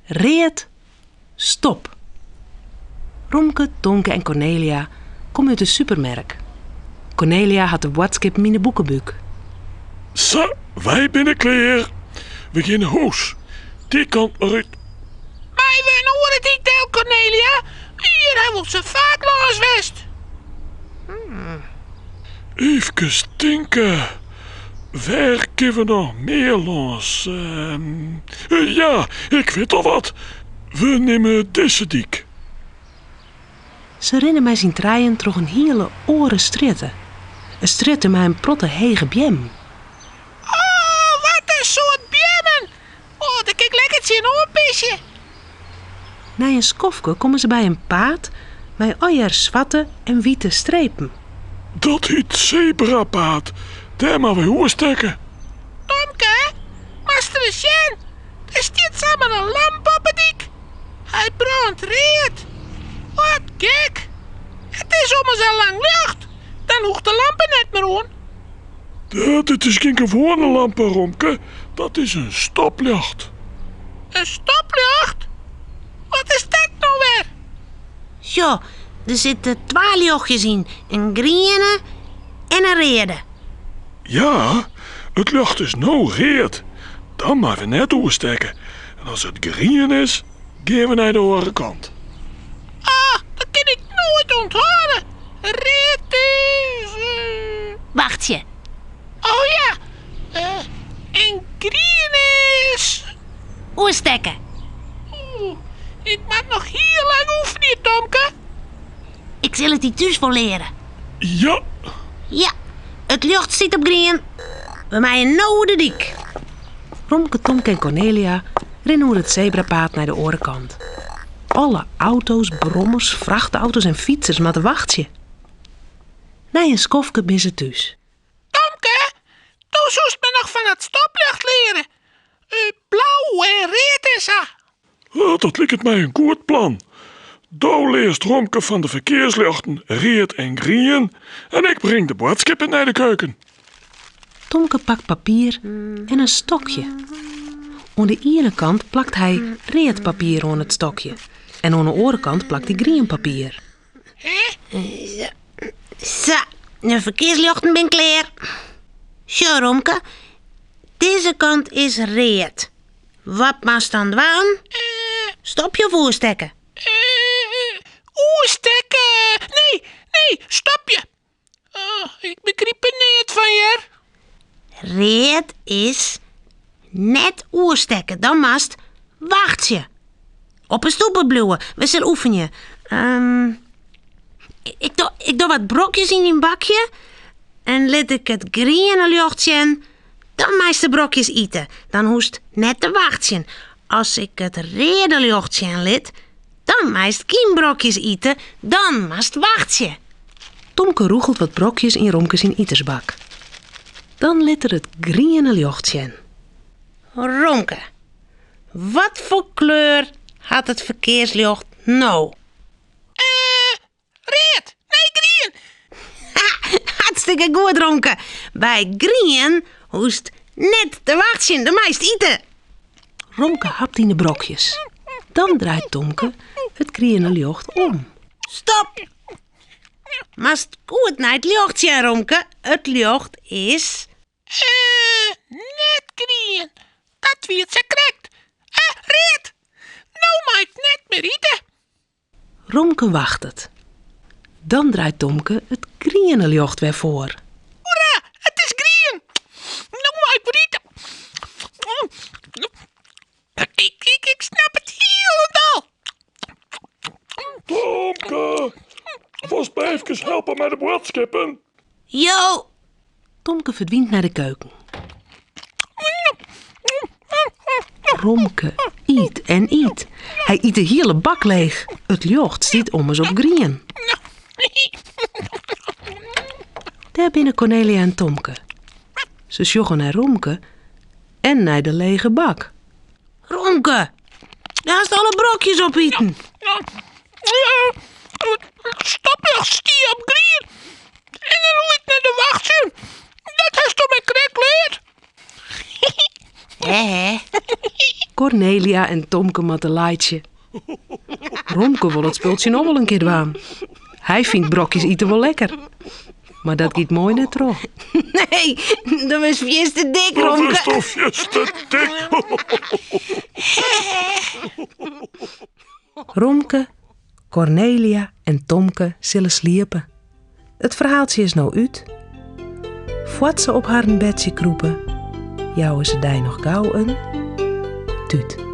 Read, stop. Romke, Tomke en Kornelia komme út de supermerk. Kornelia hat de boadskippen yn 'e boekebúk. Sa, wy binne klear. We gean nei hûs. Dy kant mar út. Meie we in oare dyk del, Kornelia? Hjir ha we al sa faak lâns west. Eefkes tinke. Wêr kinne we noch mear lâns? Ja, ik wit al wat. We nimme dizze dyk. Se rinne mei syn trijen troch in hiele oare strjitte. In strjitte mei in protte hege beammen. Oh, wat in soad beammen! Oh, dêr kin ik lekker tsjinoan pisje. Nei in skoftke komme se by in paad mei allegear swarte en wite strepen. Dat hyt sebrapaad. Dêr moatte wy oerstekke. Tomke, moatst ris sjen. Der stiet samar in lamp op 'e dyk. Hy brânt read. Wat gek. It is ommers al lang ljocht. Dan hoecht de lampe net mear oan. Dat is gjin gewoane lampe, Romke. Dat is in stopljocht. In stopljocht? Wat is dat no wer? Sjoch, der sitte twa ljochtjes yn, in griene en in reade. Ja, it ljocht is no read. Dan meie we net oerstekke. En as it grien is, gean we nei de oare kant. Ah, dat kin ik noait ûnthâlde. Read is. Wachtsje. Oh ja, en grien is. Oerstekke. Oeh, ik moat noch hiel lang oefenje, Tomke. Ik sil it dy thús wol leare. Ja. Ja, it ljocht stiet op grien. We meie no oer de dyk. Romke, Tomke en Kornelia rinne oer it sebrapaad nei de oare kant. Alle auto's, brommers, frachtauto's en fytsers moatte wachtsje. Nei in skoftke binne se thús. Tomke, do soest my noch fan dat stopljocht leare. Blau en read en sa. Oh, dat liket my in goed plan. Do learst Romke fan de ferkearsljochten read en grien en ik bring de boadskippen nei de keuken. Tomke pakt papier en in stokje. Oan de iene kant plakt hy read papier oan it stokje en oan de oare kant plakt hy grien papier. Sa, de ferkearsljochten binne klear. Sjoch Romke, dizze kant is read. Wat moatst dan dwaan? Stopje of oerstekke? Oerstekke? Nee, nee, stopje. Oh, ik begryp der neat fan hear. Read is net oerstekke, dan moatst wachtsje. Op 'e stoepe bliuwe, we sille oefenje. Ehm, ik doch, ik doch wat brokjes yn dyn bakje en lit ik it griene ljocht sjen, dan meist de brokjes ite. Dan hoechst net te wachtsjen. As ik it reade ljocht sjen lit, dan meist gjin brokjes ite, dan moatst wachtsje. Tomke rûgelt wat brokjes yn Romke syn itersbak. Dan lit er it griene ljocht sjen. Romke, wat foar kleur hat it ferkearsljocht no? Read, nee grien. Ha, hartstikke goed Romke. By grien hoechst net te wachtsjen, dan meist ite. Romke hapt yn de brokjes. Dan draait Tomke it griene ljocht om. Stop! Moatst goed nei it ljocht sjen, Romke. It ljocht is. Net grien. Dat wie it sakrekt. Read! No mei ik net mear ite. Romke wachtet. Dan draait Tomke it griene ljocht wer foar. Hoera, it is grien! No mei ik wer ite. Ik snap it hielendal. Tomke, wolst my efkes helpe mei de boadskippen? Jo! Tomke ferdwynt nei de keuken. Romke yt en yt. Hy yt de hiele bak leech. It ljocht stiet ommers op grien. Dêr binne Kornelia en Tomke. Se sjogge nei Romke en nei de lege bak. Romke, do hast alle brokjes opiten. It stopljocht stie op grien en dan hoech ik net te wachtsjen. Dat hasto my krekt leard. Hè, hè. Kornelia en Tomke moatte laitsje. Romke wol it spultsje noch wol in kear dwaan. Hy fynt brokjes ite wol lekker. Mar dat giet moai net troch. Nee, do bist fierste dik, Romke. Do bist fierste dik. Romke, Kornelia en Tomke sille sliepe. It ferhaaltsje is no út. Foar't se op harren bedsje krûpe, jouwe se dy noch gau in tút.